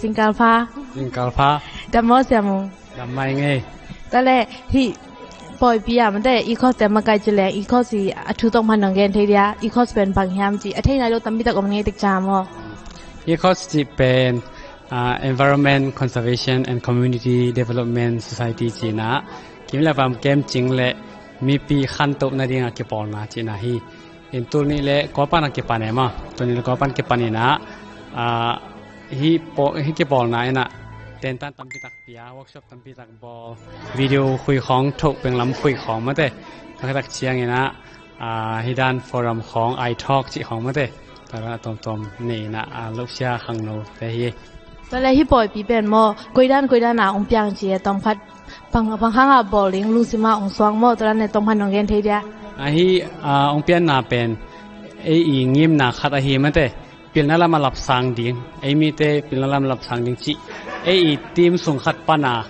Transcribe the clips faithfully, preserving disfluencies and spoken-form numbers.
Singkal pha. Singkal pha. Dam maw Sia Mung? Dam mah ing ei. Tua leh hih pawipi ah mate, ECOS te makai ci leng, ECOS i a thu tawng phan nong gen thei dia, ECOS pen bang hiam ci, a thei nai lo tampi tak om ngei tek ciang maw. ECOS cih pen, ah, Environment Conservation and Community Development Society ci-in ah, kim le vam kem cing leh mipi khantoh nading a kipawlna cihna hi. In tul nih le kua pan a kipan e maw. Tul nih le kua pan kipan in ah, ah, hih paw-, hih kipawlna in ah tentan tampi tak pia, workshop tampi tak bawl, video khui khawng, thoh penglam khui khawng mate. Tua khit tak ciangin ah, ah, hih dan forum khawng, iTalk cih khawng mate. Tua dan a tuamtuam nei in ah, ah, losia khangno te hi. Tua leh hih pawipi pen maw, koidan koidan a hong piang ci e, tawm khat bang, bang hang a bawl ding lungsim a hong suak maw, tua dan leh tawm khat nong gen thei dia. Ahi, ah, hong pianna pen ei i ngimna khat ahi mate. Pilna lam a lapsang ding, ei mite pilna lam a lapsang ding cih, ei i team sung khat pan a,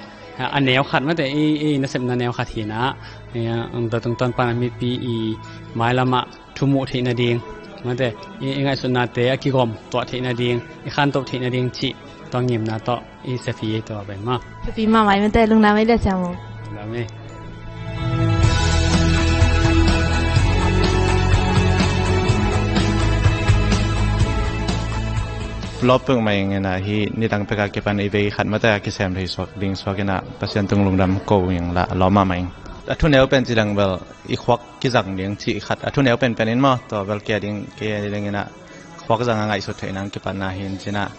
a neu khat mate, ei, ei nasepna neu khat hi in ah, ei, a, tua tungtawn pan a mipi i mailam ah thu muh theih nading mate, i, i ngaihsutnate a kigawm tuah theih nading, i khantoh theih nading cih tua ngimna tawh i sep hi ei tua pen maw. Thupi mahmah ei mate, lungdam ei le Sia Mung. Lungdam ei. Lawp peuhmah ing in ah, hih nidang pek a kipan i vei khat mate a kisem thei suak ding suak in ah Pasian tung lungdam ko ing la, lawp mahmah ing. A thuneu pen ci leng bel i khuak kizang ding cih khat, a thuneu penpen in maw, tua bel kei a ding, kei a ding in ah khuak zang a ngaihsut theih nang kipatna hi in ci in ah,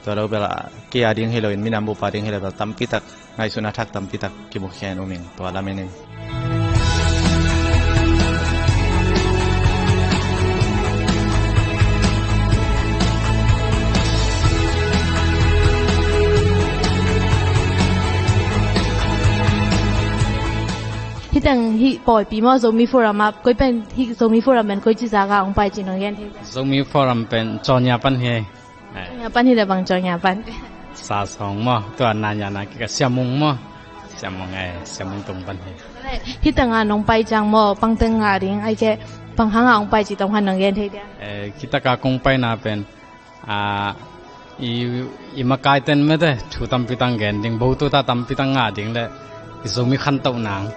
tua lo bel ah kei a ding hi lo in, minam bup a ding hi lo bel tampi tak ngaihsutna thak tampi tak kimukhia in um ing, tua lamen in. Hih teng hih pawipi maw, Zomi Forum ah, koi pen, hih Zomi Forum pen koici zak ah hong pai cih nong gen thei? Zomi Forum pen Cawnya pan hi. Cawnya pan hi leh bang Cawnya pan? Sa sawng maw, tua Nanya na kik a Sia Mung maw. Sia Mung ei, Sia Mung tung pan hi. Hih teng ah nong pai ciang maw, bang teng ngah ding, ahih kei leh bang hang a hong pai cih tawm khat nong gen thei dia? Eh, hih tak a kong paina pen, ah, i, i makaite'n mate thu tampi tak gen ding, bawltu ta tampi tak ngah ding leh i Zomi khantoh nang,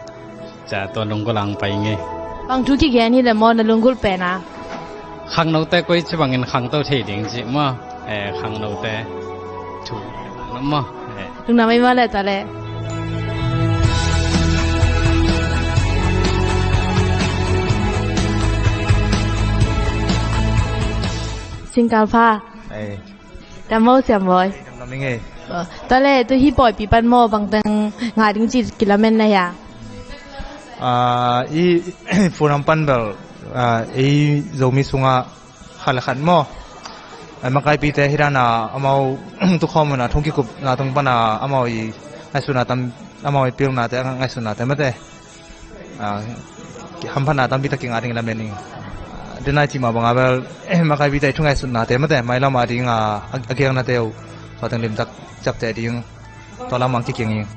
ca tua lunggulh a hong pai ing ei. Bang thu kigen hi leh maw na lunggulh pen a? Khangnote koici bangin khangto thei ding cih maw. Eh, khangnote thu maw. Eh. Lungdam ei maw le tua leh. Singkal pha. Ei. Dam maw Siam Bawi? Dam ing ei. Oh, tua leh tu hih pawipi pan maw bang teng ngah ding cih kilamen na hia? Ah, i forum pan bel, ah, ei Zomi sungah khat le khat maw, ei makaipite hih dan a amau tukhawm un a thong kikupna tung pan a amau i ngaihsutna tam, amau i pilnate, ngaihsutnate mate, ah, hamphatna tampi tak kingah ding lamen ing. Ah, denai cih mah bang a bel, eh, makaipite i thu ngaihsutnate mate, mailam a ding a, a, a giaknate uh tua teng limtak ciapteh ding, tua lam ah kikiang ing.